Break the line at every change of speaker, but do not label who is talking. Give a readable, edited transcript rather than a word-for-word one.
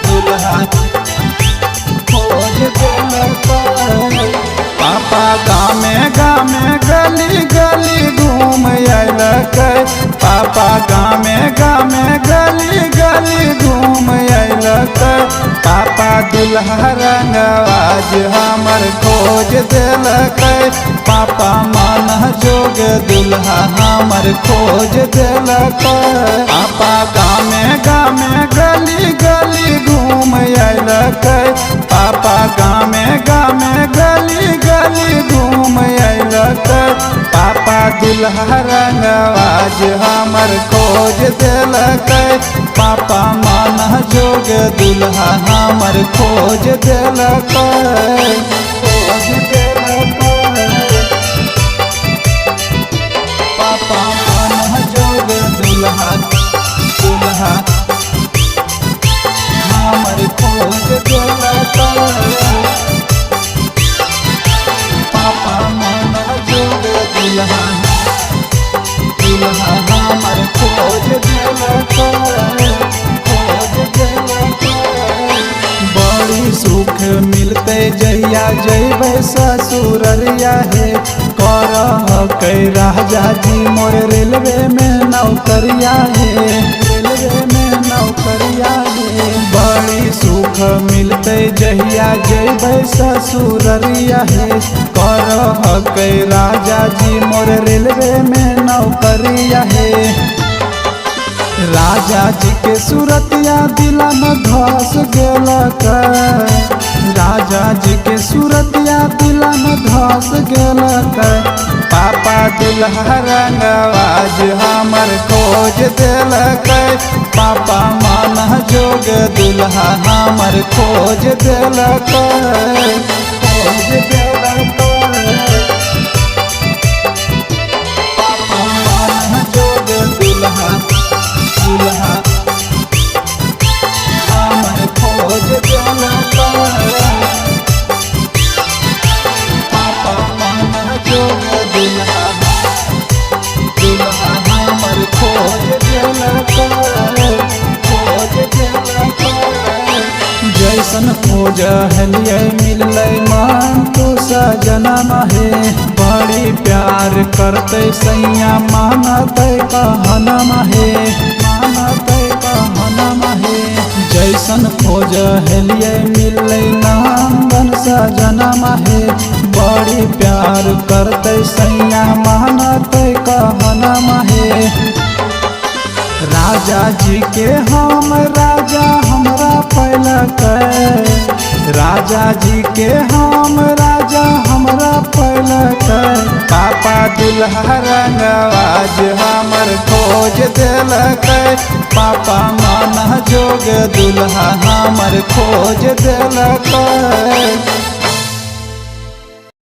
दुल्हा खोज देलकै। पापा गामे गामे गली गली घूम अयलकै। पापा गामे गामे गली गली घूम अयलकै। पापा दुल्हा रंगबाज हमर खोज देलकै। पापा मन जोग दुल्हा हमर खोज देलकै। पापा गामे गामे गली गली घूम अयलकै। पापा गामे गामे गली गली घूम अयलकै। पापा दुल्हा रंगबाज हमर खोज देलकै। पापा मन जोग दुल्हा हमर खोज देलकै। खोज देलकै। पापा मन जोग दुल्हा दुल्हा हमर खोज देलकै। पापा मन जोग दुल्हा दुल्हा हमर खोज देलकै। खोज देलकै। बड़ी सुख मिलतै जहिया जैबै ससुररिया हे। करहकै राजा जी मोर रेलवे में नौकरिया हे। रेलवे में नौकरिया हे। बड़ी सुख मिलतै जहिया जैबै ससुररिया हे। करहकै राजा जी मोर रेलवे में नौकरिया हे। राजा जी के सूरतिया दिला में धस गेलकै। राजा जी के सूरतिया दिला में धस गेलकै। पापा दुल्हा रंगबाज हमर खोज देलकै। पापा मन जोग दुल्हा हमर खोज देलकै। खोज देलकै। पापा मन जोग दुल्हा दुल्हा हमर खोज देलकै। पापा मन जोग दुल्हा दुल्हा हमर खोज देलकै। खोज देलकै। जैसन खोज हलियै मिललै मन तो सजना हे। बड़ी प्यार करतै सैया मानतै कहना हे। मानतै कहना हे। जैसन खोज हलियै मिललै नंदन सजना हे। बड़ी प्यार करतै सैया मानतै कहना हे। राजा जी के हम राजा हमरा पैलकै। राजा जी के हम राजा हमरा पैलकै। पापा दुल्हा रंगबाज हमर खोज देलकै। पापा मन जोग दुल्हा हमर खोज देलकै।